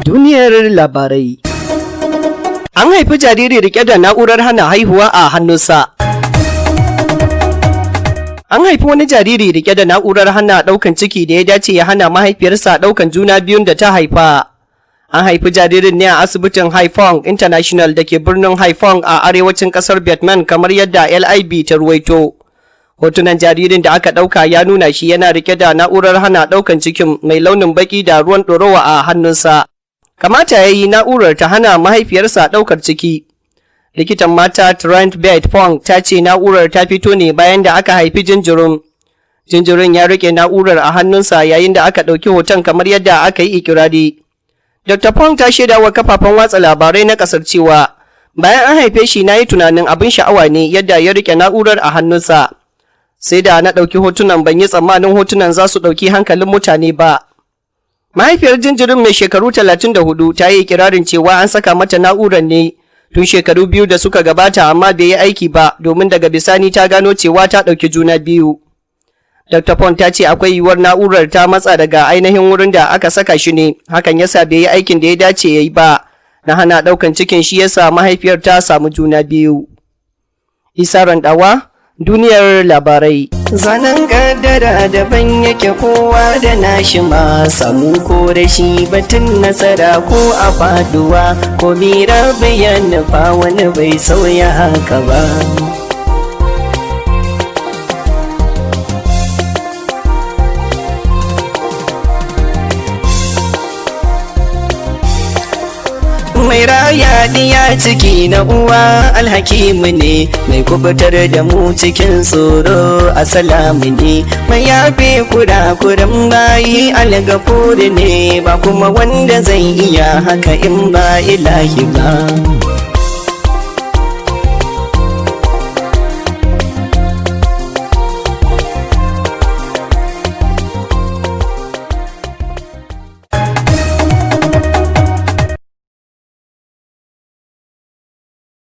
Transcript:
Duniyar labarai. An haifi jariri rike da na'urar hana haihuwa a hannunsa. An haifi wani jariri rike da na'urar hana daukan ciki da ya dace ya hana mahaifiyarsa daukan juna biyun da ta haifa. An haifi jaririn ne a asibitin Haiphong International da ke birnin Haiphong a arewacin kasar Vietnam, kamar yadda LIB ta ruwaito. Hotunan jaririn da aka ɗauka ya nuna shi yana rike da na'urar hana ɗaukan cikin mai launin baki da ruwan ɗorawa a hannunsa. Kamata ya yi na'urar ta hana mahaifiyarsa ɗaukar ciki. Likitan mata Trent Beth Fong ta ce na'urar ta fito ne bayan da aka haifi jinjirin. Jinjirin ya rike na'urar a hannunsa yayin da aka ɗauki hoton, kamar yadda aka yi ikirari. Dr. Fong ta shaida wa kafafen watsa labarai na ƙasar cewa, "Bayan an haife shi, na yi tunanin abin sha'awa ne yadda ya rike na'urar a hannunsa. Sai da na ɗauki hotunan, ban yi tsammanin hotunan za su ɗauki hankalin mutane ba." Mahaifiyar jinjirin mai shekaru 34 ta yi ikirarin cewa an saka mata na'urar ne tun shekaru 2 da suka gabata, amma bai yi aiki ba domin daga bisani ta gano cewa ta ɗauki juna biyu. Dr. Pon ta ce akwai yiwuwar na'urar ta matsa daga ainihin wurin da aka saka shi ne, hakan yasa bai yi aikin da ya dace ya yi ba, na hana ɗaukan cikin, shi yasa mahaifiyar ta samu juna biyu. Isa Randawa, duniyar labarai. Zanen kaddara daban yake, kowa da nashi ma samu ko rashi, batun nasara ko a faduwa, ko mira bayan nufa, wani bai sauya haka ba. Mai raya diya ciki na uwa alhakimu ne, mai kubutar da mu cikin tsoro asalamu ne, mai yafe kurakuran bayi algafuri ne, ba kuma wanda zai iya haka in ba ilahi ba.